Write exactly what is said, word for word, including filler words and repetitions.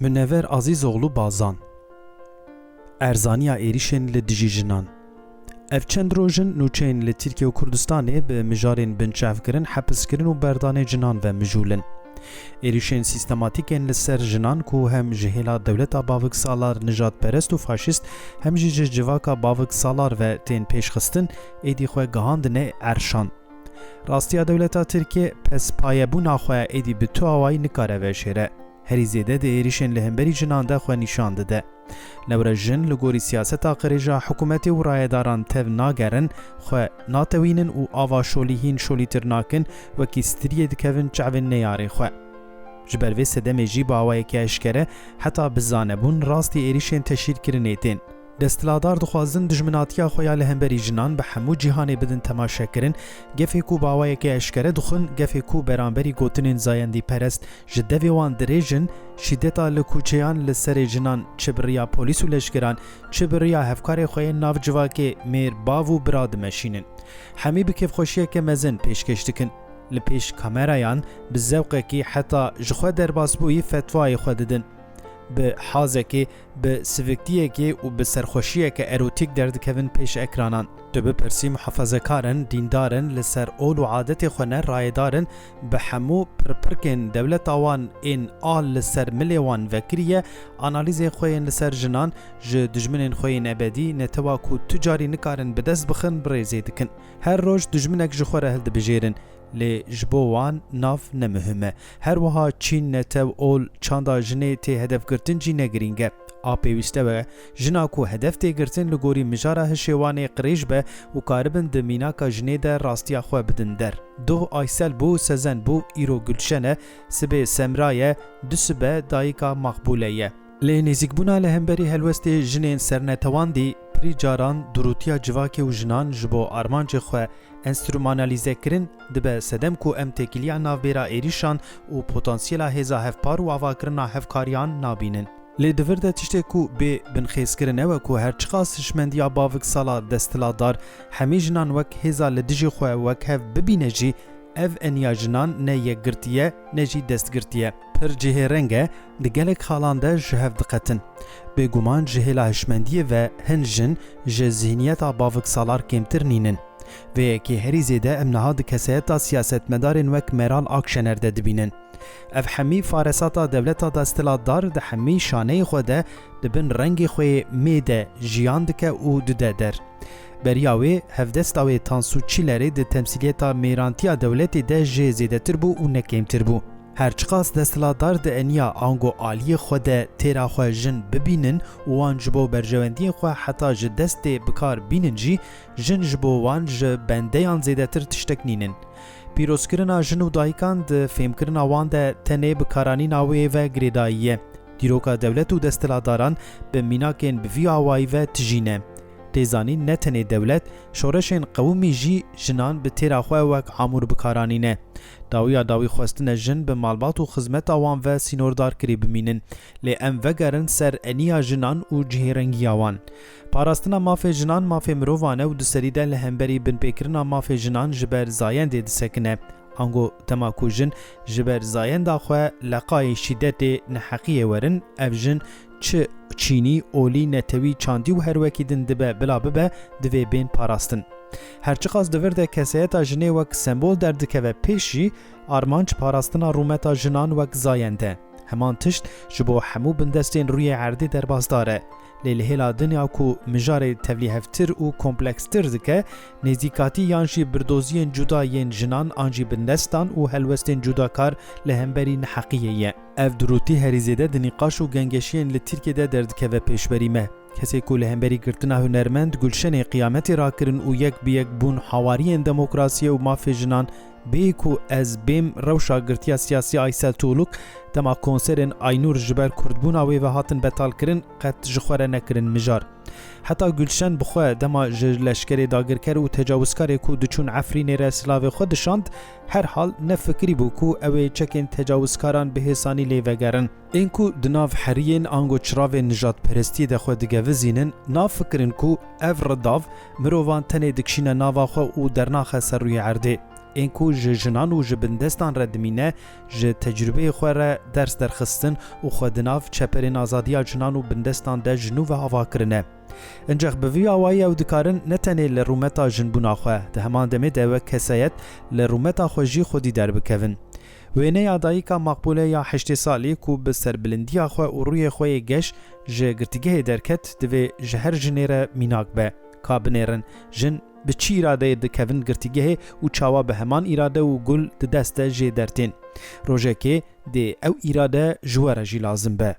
Munevver Azîzoğlu Bazan. Erzaniya êrîşên li dijî jinan. Ev çend roj in nûçeyên li Tirkiye û Kurdistanê bi mijarên binçavkirin, hepiskirin û berdanê jinan ve mijûl in. Êrîşên sîstematîk ên li ser jinan ku hem ji hêla dewleta bavik salar nijadperest û faşîst, hem jî ji civaka bavik salar ve tên pêşxistin, êdî xwe gihandine erşan. Rastiya dewleta Tirkiyê pespayebûna xwe êdî bi tu awayî nikare veşêre. Herî zêde di êrîşên li hemberî jinan de xwe nîşan dide. Lewre jin li gorî siyaseta qirêja hikûmetê û rayedaran tev nagerin, xwe natewînin û ava şolîhîn şolîtir nakin, wekî striyê dikevin çavên neyarê xwe. Ji ber vê sedemê jî bi awayekî eşkere heta bi zanebûn rastî êrîşên teşhîrkirinê tên. Desthilatdar dixwazin dijminatiya xwe ya li hemberî jinan bi hemû cîhanê bidin temaşekirin, gefê ku bi awayekî eşkere dixwin, gefê ku beramberî gotinên zayendîperest ji devê wan dirêj in, şîdeta li kûçeyan li serê jinan çi bi riya polîs û leşgeran, çi bi riya hevkarê xwe yên nav civakê mêr, bav û bira dimeşînin. Hemî bi kêfxweşiyeke mezin pêşkêş dikin. Li pêş kamerayan bi zewqekî heta ji xwe derbasbûyî fetwayê xwe didin. Bi hazekê, bi siviktiyekê û bi serxweşiyeke erotîk derdikevin pêş ekranan. Tu bipirsî muhafazekar in, dîndar in, li ser ol û adetê xwe ne rayedar in, bi hemû pirpirkên dewleta wan ên a li ser milê wan vekiriye, analîzên xwe yên li ser jinan ji dijminên xwe yên ebedî, netewa ku tu carî nikarin bi dest bixin, bi rêzê dikin. Her roj dijminek ji xwe re hildibijêrin. Lê ji bo wan nav ne muhim e. Her wiha çîn, netew, ol, çanda jinê tê hedefgirtin jî ne girîng e. A pêwîste we, jina ku hedef tê girtin li gorî mijara hişê wan ê qirêj be û karibin di mînaka jinê de rastiya xwe bidin der. Doh Aysel bû, Sezen bû, îro Gulşen e, sibê Semra ye, du sibe dayika Makbûle ye. Lê nêzîkbûna li hemberî helwestê jinên sernetewandî pirî caran durûtiya civakê û jinan ji bo armancê xwe enstrûmanalîze kirin dibe sedem ku em têkiliya navbêra êrîşan û potansiyela hêza hevpar û avakirina hevkariyan nabînin. Lê di vir de tiştê ku bê binxêzkirin ew e ku her çiqas hişmendiya bavik sala desthilatdar hemî jinan wek hêza li dijî xwe wek hev bibîne jî, ev eniya jinan ne yekgirtî ye, ne jî destgirtî ye. Pir cihêreng e, di gelek xalan de ji hev diqetin. Bêguman ji hêla hişmendiyê ve hin jin ji zihniyeta bavik salar kêmtir nînin. Vê yekê herî zêde em niha di kesayeta siyasetmedarên wek Meral Akşener de dibînin. Ev hemî faresata dewleta desthilatdar di hemî şaneyê xwe de di bin rengê xwe yê mê de jiyan dike û dide der. Beriya wê, hevdesta wê Tansu Çillerê di temsîliyeta mêrantiya dewletê de jê zêdetir bû û ne kêmtir bû. Her çiqas desthilatdar di eniya ango aliyê xwe de têra xwe jin bibînin û wan ji bo berjewendiyên xwe heta ji destê bi kar bînin jî, jin ji bo wan ji bendeyan zêdetir tiştek nînin. Pîrozkirina jin û dayikan di fêmkirina wan de tenê bikaranîna wê ve girêdayî ye. Dîroka dewlet û desthilatdaran bi mînakên bi vî awayî ve tijî ne. Tê zanîn ne tenê dewlet, şoreşên qewimî jî jinan bi têra xwe wek amûr bikaranîne. Dawiya dawî xwestine jin bi malbat û xizmeta wan ve sînordar kirî bimînin. Lê em vegerin ser eniya jinan û cihêrengiya wan. Parastina mafê jinan mafê mirovan e û di serî de li hemberî binpêkirina mafê jinan ji ber zayendê disekine. Ango dema ku jin ji ber zayenda xwe leqayê şîdetê, neheqiyê werin, ev jin çi çînî, olî, netewî, çandî û her wekî din dibe bila bibe, divê bên parastin. Her çiqas di vir de kesayeta jinê wek sembol derdikeve pêş jî, armanc parastina rûmeta jinan wek zayend e. Heman tişt ji bo hemû bindestên rûyê erdê derbasdar e. Lê li hêla dinya ku mijarê tevlîhevtir û komplekstir dike, nêzîkatî yan jî birdoziyên cuda yên jinan an jî bindestan û helwestên cudakar li hemberî neheqiyê ye. Ev durûtî herî zêde di nîqaş û gengeşiyên li Tirkiyê de derdikeve pêşberî me. Kesê ku li hemberî girtina hunermend Gulşenê qiyametê rakirin û yek bi yek bûn hawariyên demokrasiyê û mafê jinan, bêyî ku ez bêm rewşa girtiya siyasî Aysel Tuğluk, dema konserên Aynur ji ber kurdbûna wê ve hatin betalkirin, qet ji xwe re nekirin mijar. Heta Gulşen bi xwe dema ji leşkerê dagirker û tecawizkarê ku diçûn Efrînê re silavê xwe dişand, herhal nefikirîbû ku ew ê çekên tecawizkaran bi hêsanî lê vegerin. Ên ku di nav heriyên ango çiravên nijadperestiyê de xwe digevizînin, nafikirin ku ev ridav mirovan tenê dikişîne nava xwe û dernaxe ser rûyê erdê. ên ku ji jinan û ji bindestan re dimîne, ji tecrûbeyê xwe re ders derxistin û xwe di nav çeperên azadiya jinan û bindestan de ji nû ve ava kirine. Incex bi vî awayî ew dikarin ne tenê li rûmeta jinbûna xwe, di heman demê de wek kesayet li rûmeta xwe jî xwedî derbikevin. Wêneya dayika Maqbûle ya heştê salî ku bi serbilindiya xwe û rûyê xwe yê geş ji girtîgehê derket, divê ji her jinê re mînak be. Ka binêrin, jin bi çi îradeyê dikevin girtîgehê û çawa bi heman îrade û gul di dest de jê dertên. Rojekê dê ew îrade ji we re jî lazim be.